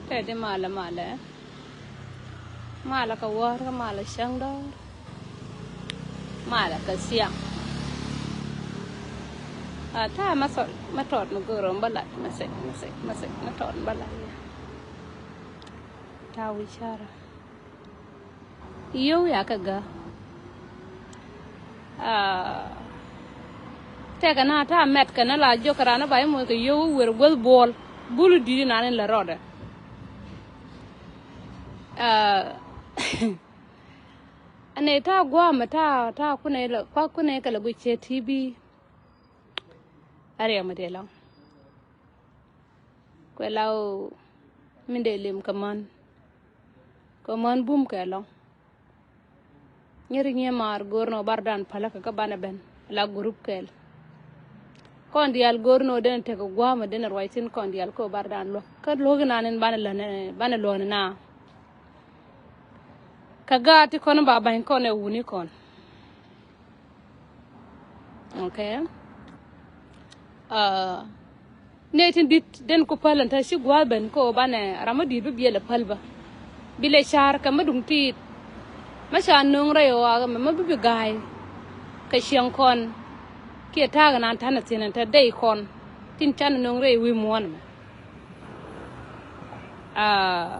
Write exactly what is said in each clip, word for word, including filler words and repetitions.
Tɛ di malɛ malɛ. Malɛ kɛ wäär kä malɛ cäŋ dɔ̱r. Malɛ kɛ thiaŋ. A ta̱a̱ mɛ tɔt mɛ tɔt mɛ go̱o̱r ɔm bä lat mɛ sɛk mɛ sɛk mɛ sɛk mɛ tɔt mɛ bä lat. Ta̱a̱ wi̱i̱ carɛ. Yio̱w ya kä gä. Aa, tɛkɛ na ta̱a̱ mɛt kɛ na la jiök kɛ raan i̱ ba i̱ moc kɛ yio̱w i̱ wer guäth buɔl. Bul i̱ di̱t inan in lɛ rɔɔdɛ. Aa, ɛn ɛ ta̱a̱ gua̱a̱mɛ ta̱a̱ ta̱a̱ kunɛ lɛ kua̱ kunɛ kɛ lɛ guic cɛ T B. A riɛm a dee lɔ̱ŋ. Kuɛ la ɣöö min dee lim kɛ män. Kɛ män bum kɛ lɔ̱ŋ. Nyɛri nyiee maar go̱o̱r ni ɣöö bardan päläkä kä banɛ ben la gurup kɛɛl. Kɔn diaal go̱o̱r ni ɣöö denɛ tekɛ gua̱a̱mä denɛ ruac thi̱n kɔn diaal kä ɣöö bardan luäk. Kä luäk inan in banɛ län banɛ luɔ̱ɔ̱ni na. Kɛ gaat ti kɔn ba ba̱ny kɔn ɛ wuni kɔn. Okay. Aa, nɛy tin di̱t den ku päl ɛn te ci gua̱a̱th ben kä ɣöö banɛ ram mi di̱i̱t bi biɛl ɛ päl bä. Bi lɛ ca̱r kɛ mi duŋ ti̱i̱t. Mi ca nöŋ rɛy ɣɔaa mɛ mi bi bi ga̱a̱y. Kɛ cieŋ kɔn kiɛ ta̱a̱k ɛn an ta̱nɛ thi̱n ɛn te dey kɔn tin canɛ nöŋ rɛy wi̱i̱ muɔ̱ɔ̱n ɛmɛ. Aa,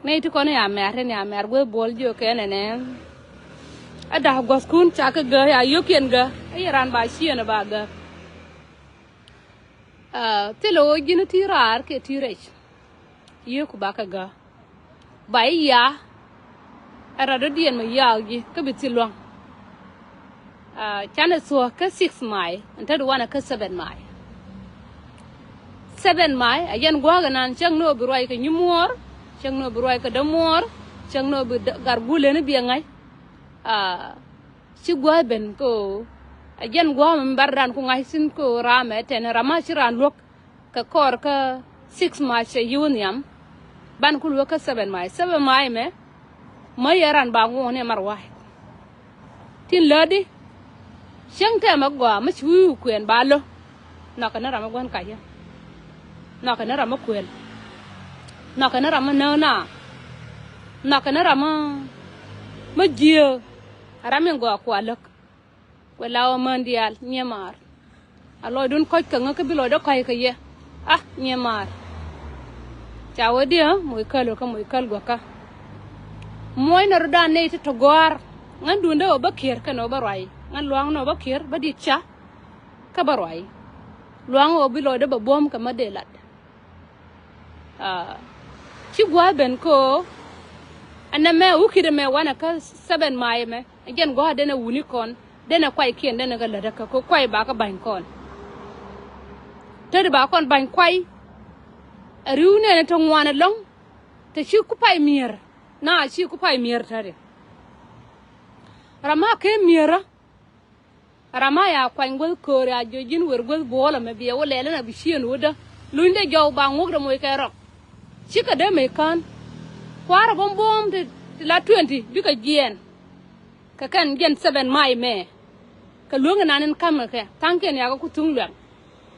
nɛy ti kɔn ya mɛr tin ya mɛr gueth buɔl jiök kɛ nɛnɛ. Ɛ da̱k gua̱thkun ca kä gä ya yio̱kiɛn gä ɛ yɛ ran ba ciëën ɛ ba gä. Aa, thilɛ ɣöö ji̱n ti raar kɛ ti rɛc. Yio̱k ba kä gä ba i̱ ya. Ɛ rat dɔ̱diɛn mɛ yaak ji̱ kä bi thil lua̱ŋ. Aa, canɛ thuɔ̱k kä six mile ɛn te di wanɛ kä seven mile. Seven mile ɛ jɛn gua̱a̱k ɛnan cäŋ ni ɣöö bi ruac kɛ nyimuɔɔr, cäŋ ni ɣöö bi ruac kɛ dämuɔɔr, cäŋ ni ɣöö bi gar guuleni biɛ ŋa̱c. Aa, ci gua̱a̱th ben kä ɣöö ɛ jɛn gua̱a̱k mɛ bardan ku ŋa̱c thi̱n kä ɣöö raam ɛ tɛn ram ma ci raan luäk. Kɛ kɔr kä six mile cɛ yi̱w nhiam. Ban ku luäk kä seven mile. Seven mile mɛ mä yɛ ran ba ŋuɔ̱ɔ̱n ɛ mar wa̱a̱. Tin lätdi cäŋ tɛmɛ gɔaa mi ci wi̱i̱ kuɛɛn ba lo̱. Nhɔkɛ ni ram mi gua̱n kacä. Nhɔkɛ ni ram mi kuël. Nhɔkɛ ni ram mi näk na. Nhɔkɛ ni ram mi jiääk. Ram mi gɔaa kua läk. Kuɛ la ɣöö män diaal nyiee maar. A lɔcdun kɔc kɛ ŋä kä bi lɔcdä kɔc kɛ yɛ. Ah, nyiee maar. Ca wee diɛ moc käl wä kä moc käl guäkä. Muɔcnɛ rɔ̱dan nɛy ti tɔ gɔ̱a̱r. Ŋän duundä ɣöö bä kiër kɛn ɣöö bä ruac. Ŋän lua̱a̱ŋnä ɣöö bä kiër bä di̱t ca. Kä bä ruac. Lua̱a̱ŋ ɣöö bi lɔcdä bɛ buɔ̱m kɛ mä dee lat. Aa, ci gua̱a̱th ben kä ɣöö ɛnɛ mɛ wukit ɛmɛ wanɛ kä seven mile ɛmɛ. Ɛ jɛn gua̱a̱th denɛ wuni kɔn denɛ kuaykiɛn denɛ kɛ lätdä kä kɛ kuay ba kä ba̱ny kɔn. Te di ba kɔn ba̱ny kuay. Ɛ ri̱w nɛɛni te ŋuan ɛlɔ̱ŋ. Te ci ku pay mi̱eer na ci ku pay mi̱eer te di. Ram ma kee mi̱eerä. Ram ma ya kuany guäth köör ya jiö ji̱n wer guäth buɔɔl ɛmɛ biɛ wä lɛl ɛn a bi cieen wä dä. Luny dee jɔw ba ŋuɔ̱k dee moc kɛ rɔk. Cikɛ dee mec kään. Kua̱r ɛ buɔ̱m buɔ̱ɔ̱m ti la twenty bikɛ jiɛɛn. Kɛ kɛn jiɛn seven mile mɛ. Kɛ luäŋ inan in ka̱mkɛ kɛ tha̱a̱ŋkiɛn yakä ku thuŋ luɛŋ.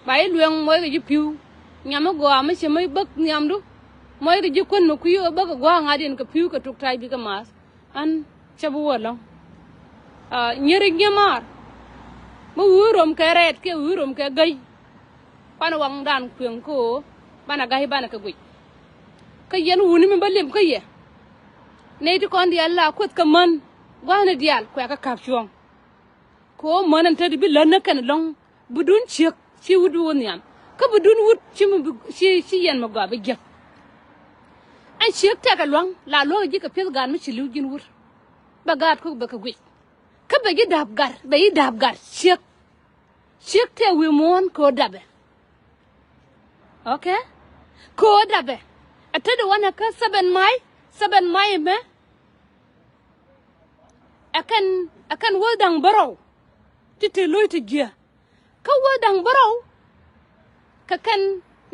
Ba i̱ luɛŋ muɔckɛ ji̱ pi̱w. Nyam mi gɔaa mi cɛ mi bäk nhiamdu. Muɔckɛ ji̱ kuän mi kui̱ ɣä bäk ɛ gua̱a̱k ŋa̱diɛn kɛ pi̱w kɛ tuk ta̱a̱c bikɛ maath. An cä bi wä lɔ̱ŋ. Aa, nyeri nyemar. Mi wi̱i̱ rom kɛ rɛɛt kiɛ wi̱i̱ rom kɛ gäy. Kuan waŋdan kueŋ kä ɣöö banɛ ga̱y banɛ kɛ guic. Kä yɛn wuni mi bä lim kä yɛ. Nɛy ti kɔn diaal la kueth kɛ män gua̱thni diaal kuɛ kä ka̱p cuɔ̱ɔ̱ŋ. Kɛ ɣöö män ɛn te di bi lät ni kɛn ɛlɔ̱ŋ bi dun ciek ci wut bi wä nhiam. Kä bi dun wut ci mi bi ci ci yɛn mi gɔaa bi jiäk. Ɛn ciek tɛkɛ lua̱ŋ la luäk ji̱ kɛ pi̱eth gaat mi ci li̱w ji̱n wut. Bɛ gaat kuk bɛ kɛ guic. Kä bɛ ji̱ da̱p gat bɛ ji̱ da̱p gat ciek. Ciek tɛk wi̱i̱ muɔ̱ɔ̱n kɛ ɣöö dapɛ. Okay. Kɛ ɣöö dapɛ. Ɛ te di wanɛ kä seven mile. Seven mile mɛ. Ɛ kɛn ɛ kɛn wäth da̱ŋ bärɔw. Ti te lo̱c ti jiɛ. Kä wäth da̱ŋ bärɔw. Kɛ kɛn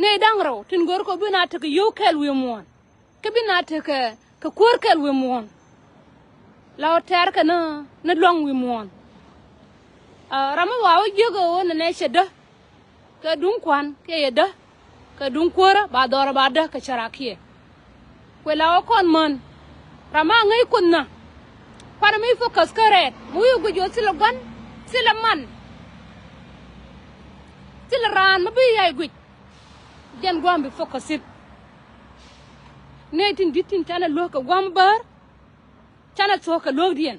nɛy da̱ŋ rɛw tin go̱r kɛ bi na tekɛ yio̱w kɛɛl wi̱i̱ muɔ̱ɔ̱n. Kä bi na tekɛ kɛ kuäär kɛɛl wi̱i̱ muɔ̱ɔ̱n. La ɣöö tɛ̈rkɛ ni ni lua̱ŋ wi̱i̱ muɔ̱ɔ̱n. Aa, ram mi wa wä jiäk ɣöö nɛnɛ cɛ dä. Kɛ duŋ kua̱n kiɛ yɛ dä. Kɛ duŋ kuäärä ba dhɔrä ba dä kɛ cä rakiɛ. Kuɛ la ɣä kɔn män. Ram a ŋäc Kuoth nä. Kuanɛ mi focus kä rɛɛt mi wi̱i̱ guic ɣöö thilɛ gua̱n, thilɛ man, thilɛ raan mi bi yay guic. Jɛn gua̱a̱m bi focus in. Nɛy tin di̱t tin canɛ luäk kɛ gua̱a̱m bäär, canɛ thuɔ̱k kɛ luäkdiɛn.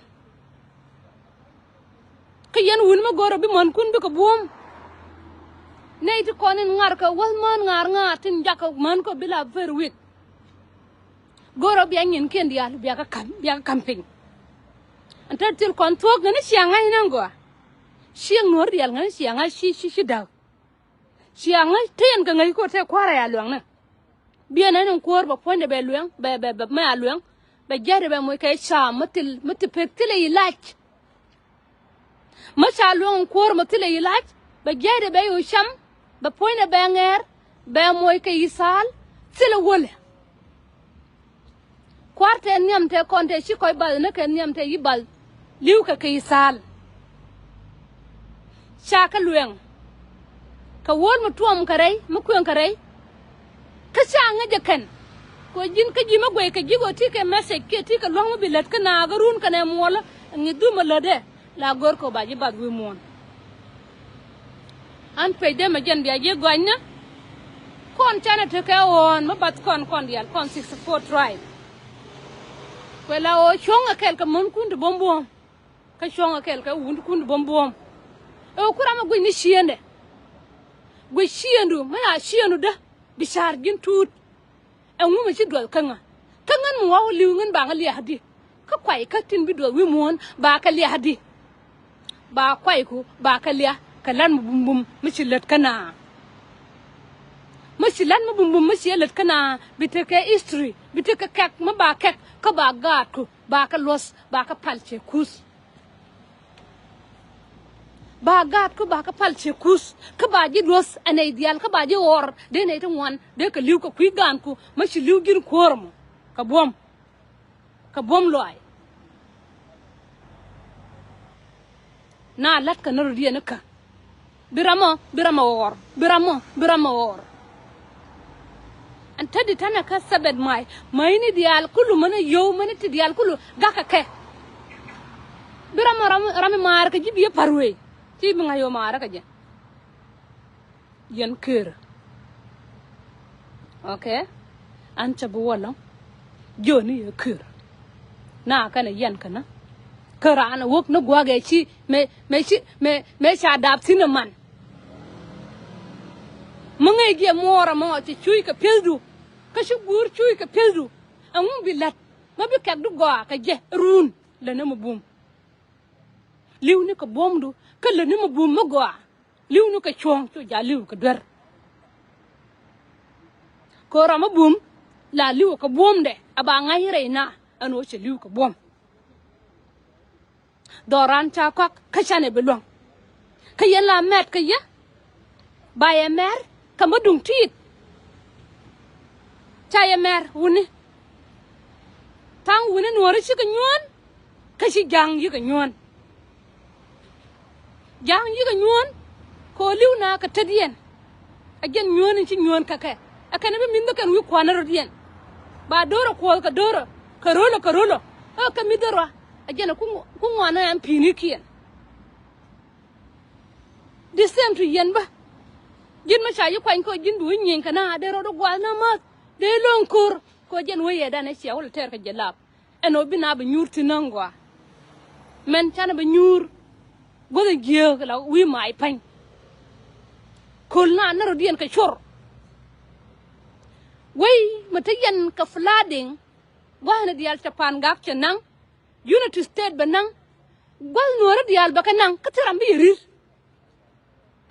Kä yɛn wun mi go̱o̱rä bi mänkun bikɛ buɔ̱m. Nɛy ti kɔn in ŋa̱rkɛ wäth män ŋa̱r ŋa̱r tin jakä mänkɔ bi la very weak. Go̱o̱rä bia nyinkiɛn diaal biakä ka̱m, biakä ka̱m piny. Ɛn te thil kɔn thuɔ̱k ŋäni cia ŋa̱c ni ɛn gɔaa. Ciek nuɔ̱ɔ̱r diaal ŋäni cia ŋa̱c ci, ci, ci da̱k. Cia ŋäc te yɛn kɛ ŋäc ko̱ te kua̱rɛ ya luɛŋnä. Biɛn ɛn in kuäär bɛ puɔ̱nydɛ bɛ luɛŋ, bɛ, bɛ, bɛ mɛ a luɛŋ. Bɛ jɛɛtdɛ bɛ moc kɛ cam mi thil, mi thil pek thilɛ yi lac. Mi ca luäŋ in kuäär mi thilɛ yi lac, bɛ jɛɛtdɛ bɛ yo̱o̱ cam, bɛ puɔ̱nydɛ bɛ ŋɛɛr, bɛ moc kɛ yi thaal, thilɛ wälɛ. Kua̱r tɛ nhiam tɛ kɔn tɛ ci kɔc bath ni kɛ nhiam tɛ yi bath li̱w kɛ kɛ yi thaal. Ca kɛ luɛŋ kɛ wäl mi tuɔm kɛ rɛy mi kueŋ kɛ rɛy. Kä ca ŋäc ɛ kɛn kɛ ji̱n kä ji̱ mi guɛy kɛ ji̱ ɣöö ti kɛ message kiɛ ti kɛ luäŋ mi bi lät kä naath kä run kɛnɛ muɔlä ŋi̱th dhum ɛ lätdɛ. La go̱r kɛ ba ji̱ bath wi̱i̱ muɔ̱ɔ̱n. An page dee mɛ jɛn bia ji̱ gɔ̱a̱cnä. Kɔn canɛ tekɛ ɣɔ̱ɔ̱n mi bath kɔn kɔn diaal kɔn sixty four tribe. Kuɛ la ɣöö cuɔ̱ŋ ɛ kɛl kɛ mänkun ti buɔ̱m buɔ̱ɔ̱m. Kä cuɔ̱ŋ ɛ kɛl kɛ wundkun ti buɔ̱m buɔ̱ɔ̱m. Ɛ ɣöö ku ram ɛ guic ni ciëndɛ. Guic ciëndu mi la ciëndu dä bi ca̱r ji̱n tuut. Ɛŋu mi ci duɔth kä ŋä? Kä ŋän mi wa̱w li̱w ŋän ba ŋä lia̱a̱di. Kä kuay kä tin bi duɔth wi̱i̱ muɔ̱ɔ̱n ba kɛ lia̱a̱di. Ba kuayku ba kɛ lia̱a̱ kɛ la̱t mi bumbum mi ci lät kä naath. Mi ci la̱t mi bumbum mi ci ɛ lät kä naath bi tekɛ history bi tekɛ kɛk mi ba kɛk kä ba gaatku ba kɛ luɔ̱th ba kɛ pal cɛ kuth. Ba gaatku ba kä pal cɛ kuth kä ba ji̱ luɔ̱th ɛ nɛy diaal kä ba ji̱ ɣɔr dee nɛy ti ŋuan dee kɛ li̱w kɛ kui̱ gaanku. Mä ci li̱w ji̱n kuäär mɔ kɛ buɔ̱m. Kɛ buɔ̱m luaac. Na la̱t kɛ nä rɔ diɛn kä bi ram mɔ bi ram mɔ ɣɔr bi ram mɔ bi ram mɔ ɣɔr. Ɛn te di tanɛ kä thɛbɛt mac ma̱cni diaal kulu mäni yio̱w mäni ti diaal kulu gakä kɛ. Bi ram ram ram maar kɛ ji̱ bi yɛ pa̱r wee ti bi ŋa̱c yio̱w maar kɛ jɛ. Yɛn kër. Okay. An cɛ bi wä lɔ̱ŋ jiöni yɛ kër. Na kɛnɛ yɛn kɛnä kä raan ɛ wäk ni gua̱a̱k ɛ ci mɛ mɛ ci mɛ mɛ ca dap thi̱n ɛ man. Mi ŋäc jiɛ muɔɔr ɛmɔ ci cuc kɛ pi̱ethdu kä ci guur cuc kɛ pi̱ethdu. Ɛŋu bi la̱t mi bi kɛkdu gɔaa kɛ jɛ run lätni mi bum. Li̱w ni kɛ buɔ̱mdu kä lätni mi bum mi gɔaa. Li̱w ni kɛ cuɔ̱ɔ̱ŋ cu ja̱ li̱w kɛ duer. Kɛ ɣöö ram mi bum la li̱w kɛ buɔ̱mdɛ a ba ŋa̱c rɛy na ɛn ɣöö cɛ li̱w kɛ buɔ̱m. Dhɔran ca kɔak kä canɛ bi luäŋ. Kä yɛn la mɛt kä yɛ ba yɛ mɛr kä mä duŋ ti̱i̱t. Ca yɛ mɛr wuni. Tha̱a̱ŋ wuni nuɔ̱ɔ̱ri cikɛ nyuɔ̱ɔ̱n. Kä ci ja̱a̱ŋ yikɛ nyuɔ̱ɔ̱n. Ja̱a̱ŋ yikɛ nyuɔ̱ɔ̱n kɛ ɣöö li̱w na kɛ tetdiɛn. Ɛ jɛn nyuɔ̱ɔ̱n in ci nyuɔ̱ɔ̱n kä kɛ ɛ kɛn bi mi̱th mi kɛn wi̱i̱ kua̱n rɔ̱diɛn. Ba do̱rä kuɔth kɛ do̱rä kɛ ro̱lä kɛ ro̱lä ɛ kɛ mi̱th rɔa. Ɛ jɛn ku ŋuan ɛn pi̱i̱nikiɛn. The same to yɛn bä. Ji̱n mi ca ji̱ kuany kɛ ɣöö ji̱n bi wi̱i̱ nyieny kɛ na dee rɔɔdu gua̱a̱th na mäth dee lo̱ŋ ko̱r kɛ ɣöö jɛn wee yɛɛdan ɛ cia wä lɛ tɛɛr kɛ jɛ lap. Ɛn ɣöö bi na bi nyuur thi̱n näŋ gɔaa. Mɛn canɛ bi nyuur guäth in jiääk la wi̱i̱ mac pa̱ny. Köl na ni rɔ̱diɛn kɛ cor. Wei mi te yɛn kɛ flooding gua̱a̱thni diaal cɛ pa̱a̱n gak cɛ naŋ. Unity State bɛ naŋ. Gua̱th nuɔ̱ɔ̱ri diaal bɛ kɛ naŋ kä thil ram bi yɛ ri̱r.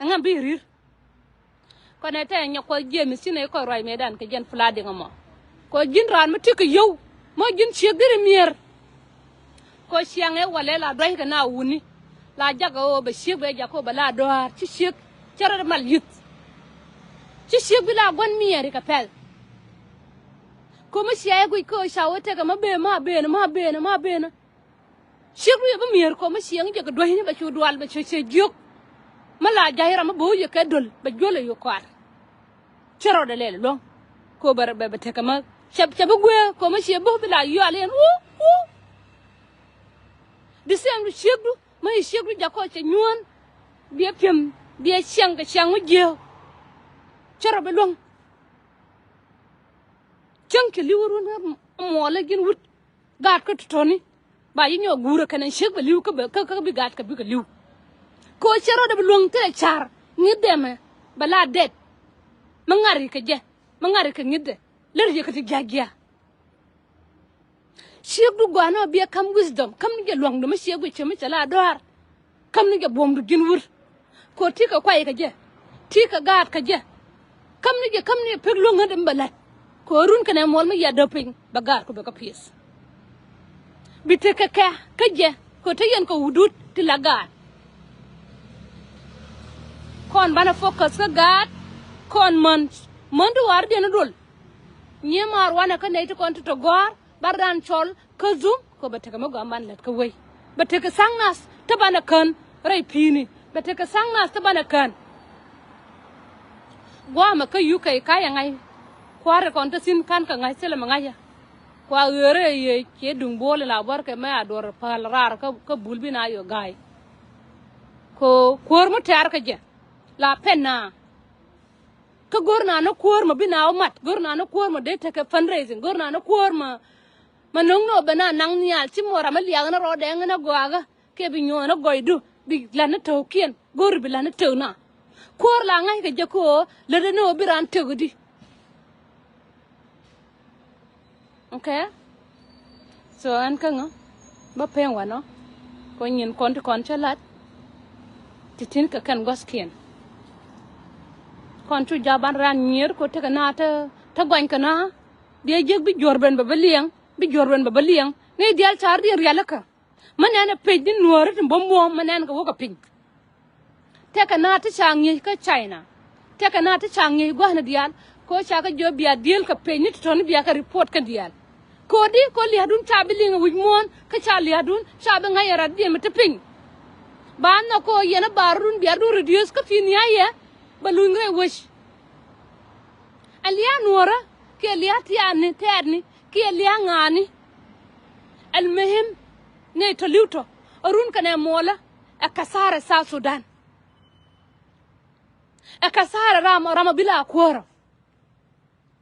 Ɛŋa bi yɛ ri̱r. Kɔnɛ tɛ nyɛ kuɔth jiɛm i̱ thi̱n ɛ kɔc ruac mëëdan kɛ jɛn flooding ɛmɔ. Kɔ ji̱n raan mi ti kɛ yio̱w mɔ ji̱n ciek diri mier. Kɔ ciaŋ ɛ walɛ la duackɛ na wuni. La jakä ɣöö bɛ ciek bɛ jakä ɣöö bɛ la dɔaar ci ciek cɛ rɔ mal yi̱th. Ci ciek bi la gua̱n mier ikɛ pɛl. Kɔ mi cia ɛ guic kä ɣöö ca wä tekɛ ma ben ma ben ma ben ma ben. Ciek du yɛ bi mi̱eer kɔ mi cieŋ jɛ kɛ duäcni bɛ cu dual bɛ cu cɛ jiök. Mi la ja̱c ram mi bo̱o̱c yɛ kɛ do̱l bɛ juɔl ɛ yɛ kɔaar. Cɛ rɔɔdɛ lɛl luɔ̱ŋ kɛ ɣöö bɛ bɛ tekɛ mi Cɛ, cɛ bi guee kɔ mi ciɛ bo̱o̱k bi la yual yɛn wuu wuu. The same to ciekdu mi ci ciekdu jakɔ cɛ nyuɔ̱ɔ̱n. Biɛ piɛm biɛ ciaŋ kɛ ciaŋ mi jiääk. Cɛ rɔ bi luäŋ. Cäŋ cɛ li̱w run muɔɔlä ji̱n wut. Gaat kä tɔ̱tɔ̱ni ba yi nyɔk guurä kɛnɛ ciek bɛ li̱w kä bɛ kä kä bi gaat kɛ bikɛ li̱w. Kɛ ɣöö cɛ rɔɔdɛ bi luäŋ thilɛ car ŋi̱th dɛmɛ bɛ la dɛt. Mi ŋa̱ri kɛ jɛ mi ŋa̱ri kɛ ŋi̱th dɛ lär yɛ kɛ ti jiajiaa. Ciekdu gɔaa ni ɔ biɛ käm wisdom käm ni jɛ lua̱ŋdu mi ciek guic cɛ mi cɛ la dɔaar. Käm ni jɛ buɔ̱mdu ji̱n wur. Kɛ ɣöö ti kɛ kuay kɛ jɛ ti kɛ gaat kɛ jɛ. Käm ni jɛ käm ni jɛ pek luäŋ ɣän dee mi bɛ la̱t. Kɛ ɣöö run kɛnɛ muɔl mi yia däp piny bɛ gaat ku bɛ kä pieth. Bi tekɛ kɛ kä jɛ kɛ ɣöö te yɛn kɛ wudut ti la gaat. Kɔn banɛ focus kä gaat. Kɔn män män ti wa̱a̱r diɛn i̱ duɔl. Nyiee maar wanɛ kä nɛy ti kɔn ti tɔ gɔ̱a̱r. Bar dan cɔl kä dhum kɛ bɛ tekɛ mi gɔam ban lät kä wei. Bɛ tekɛ thaŋ nath te banɛ kän rɛy pi̱i̱ni bɛ tekɛ thaŋ nath te banɛ kän. Guamɛ kä yuk kɛ kayɛ ŋa̱c. Kua̱r kɔn te thi̱n ka̱n kɛ ŋa̱c thilɛ mɛ ŋa̱cä. Kua ɣöörä yɛ ciɛ duŋ buɔl in la buɔ̱rkɛ mɛ a duɔr päl raar kä bul bi na yɔ ga̱a̱y. Kɛ kuäär mi tɛ̈r kä jɛ la pɛn na. Kä go̱r na ni kuäär mɔ bi na wä mat go̱r na ni kuäär mɔ dee tekɛ fundraising go̱r na ni kuäär mɔ. Mɛ no̱ŋ ni ɔ bɛ na naŋ nhial ci muɔra mi liakä ni rɔɔdɛ ŋä ni gɔaakä. Kɛ bi nyuɔ̱ɔ̱n ni gɔydu bi la̱t ni tëëkiɛn go̱r bi la̱t ni tëëk na. Kuäär la ŋa̱ckɛ jɛ kä ɣöö lätdɛ ni ɣöö bi raan tëëk di. Okay. So ɛn kä ŋä bä pɛn wanɔ kɔ nyin kɔn ti kɔn cä lat. Ti tin kɛ kɛn gua̱thkiɛn kɔn cu jaban ran nyier kɔ tekɛ na te te guany kɛ na. Diɛ jiek bi juɔr ben bɛ bä liɛŋ bi juɔr ben bɛ bä liɛŋ ni dial car diɛ rialikä. Mä nɛn ɛ pec ni nuɔɔri ti bä muɔ̱ɔ̱m mä nɛn kɛ wä kɛ piny. Tekɛ na ti ca ŋi̱eec kä China. Tekɛ na ti ca ŋi̱eec gua̱a̱ni diaal. Ko ca kɛ jiɔ bia diëël kɛ pec ni ti tɔ̱ni bia kɛ report kä diaal. Kodi ko lia̱a̱dun ca bi liŋ wi̱c muɔ̱ɔ̱n kä ca lia̱a̱dun ca bi ŋa̱c ɛ rat diɛn mi ti piny. Ba nhɔk ko yɛn ɛ ba run bia run reduce kä pi̱i̱n nhia̱a̱ yɛ. Bɛ luny rɛy wec. Ɛ lia̱a̱ nuɔ̱ɔ̱rä kiɛ lia̱a̱ tiaatni tɛɛtni kiɛ lia̱a̱ ŋa̱a̱ni. Al muhim nɛy tɔ li̱w tɔ ɛ run kɛnɛ muɔlä. Ɛ kathara South Sudan. Ɛ kathara ram ram a bi la kuäärä.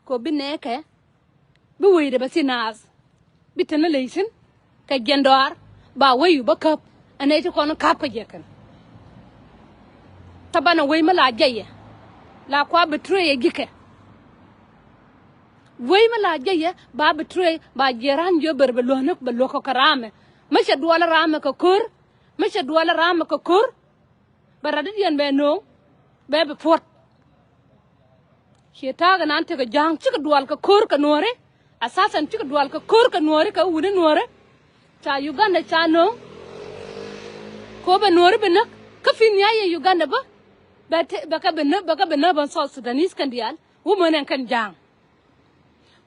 Kɔ bi nɛɛkɛ bi wecdɛ bɛ thi naath. Bi te ni ley thi̱n kɛ jiɛn dɔaar ba wec yu bä käp. Ɛ nɛy ti kɔn käp kä jiɛkɛn. Thaban ɛ wec mi la jiɛyɛ la kua betray ɛ ji̱kɛ. Wec mi la jiɛyɛ ba betray ba jiɛ ran jiɔ ber bɛ luäk ni bɛ luäk kɛ kɛ ramɛ. Mi cɛ duɔlä ramɛ kɛ ko̱r. Mi cɛ duɔlä ramɛ kɛ ko̱r. Bɛ rat didiɛn bɛ no̱o̱ŋ bɛ bɛ puɔ̱t. Ciɛ ta̱a̱ kɛ nan tekɛ ja̱a̱ŋ cikɛ dual kɛ ko̱r kɛ nuɔ̱ɔ̱ri. Athasɛn cikɛ dual kɛ ko̱r kɛ nuɔ̱ɔ̱ri kɛ wuni nuɔ̱ɔ̱ri. Ca Uganda ca no̱o̱ŋ. Ko bɛ nuɔ̱ɔ̱ri bɛ näk kä pi̱n nhia̱a̱ yɛ Uganda bä. Bɛ te bɛ kɛ bɛ näk bɛ kɛ bɛ näk bä South Sudanese kɛn diaal wumän ɛn kɛn ja̱a̱ŋ.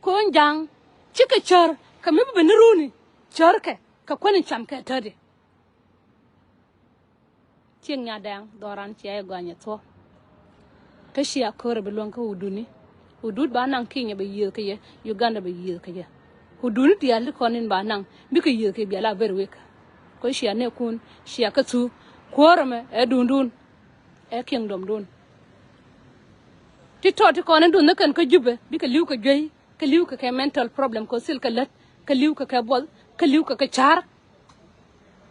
Ko ɛn ja̱a̱ŋ cikɛ cär kɛ mi bi bɛ ni runi cärkɛ kɛ kuän in camkɛ tätdi. Cieŋ nya dɛŋ dhɔran cia i̱ gɔany ɛ thuɔ̱k. Kä cia ko̱rɛ bi luäŋ kä huduni. Hudut ba naŋ Kenya bɛ yiëëth kä yɛ Uganda bɛ yiëëth kä yɛ. Huduni diaal ti kɔn in ba naŋ bikɛ yiëëth kɛ bial a ber wek. Kä cia nɛɛkun cia kä thuk kuäärä mɛ ɛ dundun. Ɛ kingdomdun. Ti tɔt ti kɔn in dun ni kɛn kä Jubɛ bikɛ li̱w kɛ juey. Kä li̱w kɛ kɛ mental problem kɛ thil kɛ lät kä li̱w kɛ kɛ buɔth kä li̱w kɛ kɛ ca̱r.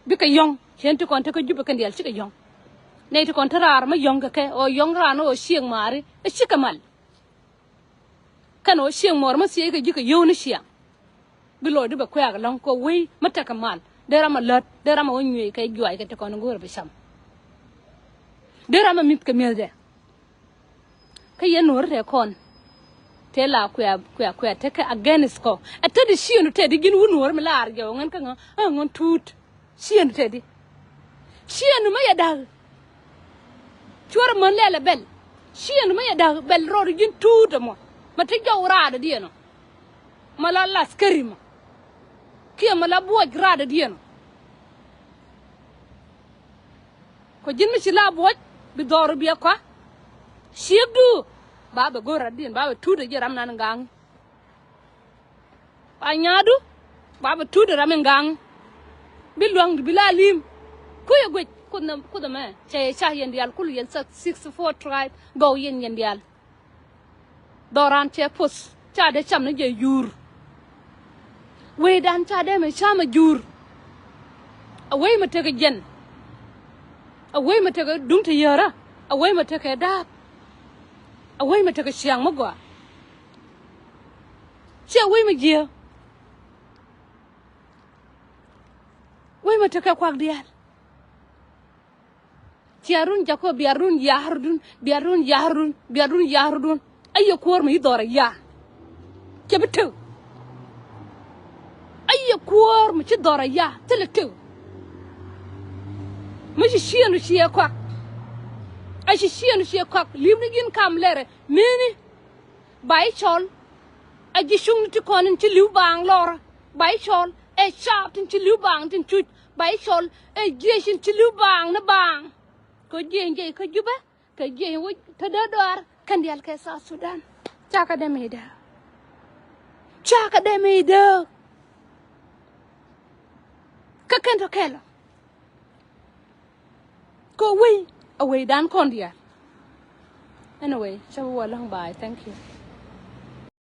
Bikɛ yɔ̱ŋ cien ti kɔn te kä Jubɛ kɛn diaal cikɛ yɔ̱ŋ. Nɛy ti kɔn te raar mä yɔ̱ŋ kɛ kɛ ɔ yɔ̱ŋ raan ɔ cieŋ maari ɛ cikɛ mal. Kɛn ɔ cieŋ mɔɔr mä thiec kɛ ji̱ kɛ yio̱w ni ciaŋ. Bi lɔcdu bɛ kuɛ̈ɛ̈k ɛlɔ̱ŋ kɛ wei mä tekɛ mal dee ram ɛ lät dee ram ɛ wä nyuëëc kɛ juac kɛ ti kɔn go̱o̱rɛ bi cam. Dee ram ɛ mi̱th kɛ mi̱ethdɛ. Kä yɛn nuɔ̱ɔ̱ri tɛ kɔn tëë la kuɛ kuɛ kuɛ tekɛ against kɔ. Ɛ te di ciëënu tɛ di ji̱n wun nuɔ̱ɔ̱ri mi laar jɛ ɣän kä ŋä ɛ ŋän tuut. Ciëënu tɛ di ciëënu mä yɛ da̱k. Cuɔr män lɛl ɛ bɛl ciëënu mä yɛ da̱k bɛl rɔɔdu ji̱n tuut ɛmɔ. Mä te jɔw raadɛ diɛn ɔ. Mä la laskeri mɔ kiɛ mä la buɔc raadɛ diɛn ɔ. Kɔ ji̱n mi ci la buɔ̱c bi dhɔr bi a kɔa. Ciekdu ba bɛ go̱r rat diɛn ba bɛ tut a jiɛ ram nan gaŋ. a nyaadu. Ba bɛ tuut ram in gaŋ. Bi luaŋdu bi la lim. Ku yɛ guic kuth nɛ kuth ɛmɛ cɛ yɛ ca yɛn diaal kul yɛn sixty four tribe gɔw yɛn yɛn diaal. Dhɔran cɛ puth ca dee cam ni jɛ yuur. Wecdan ca dee mɛ cam a juur. A wec mɛ tekɛ jɛn. A wec mɛ tekɛ duŋ te yärä. A wec mɛ tekɛ daap. A wec mɛ tekɛ ciaŋ mi gɔaa. Ciɛ wec mɛ jiɛ. Wec mɛ tekɛ kuak diaal. Ciɛ run jakɔ bia run ya̱r dun bia run ya̱r dun bia run ya̱r dun. Ayɛ kuɔr mi ci dhɔr a ya. Cɛ bi tew. Ayɛ kuɔr mi ci dhɔr a ya thilɛ tew. Mi ci ciɛn ru ciɛ kɔak. A ci ciɛn ru ciɛ kɔak lim ni gin kam lɛrɛ mini. Ba i̱ cɔl. A ji̱ cuŋni ti kɔn in ci li̱w baaŋ lɔr. Ba i̱ cɔl. Ɛ caap tin ci li̱w baaŋ tin cuc. Ba i̱ cɔl. Ɛ jiec in ci li̱w baaŋ ni baaŋ. Kɛ jiec in jiec kä Jubɛ kɛ jiec in wec te dee dɔaar kɛn diaal kɛ South Sudan. Ca kɛ dee mɛ idääk. Ca kɛ dee mɛ idääk. Kä kɛn tɔ kɛl ɔ. Kɛ wei a wecdan kɔn diaal. Anyway, cä bi wä läŋ ba̱a̱. Thank you.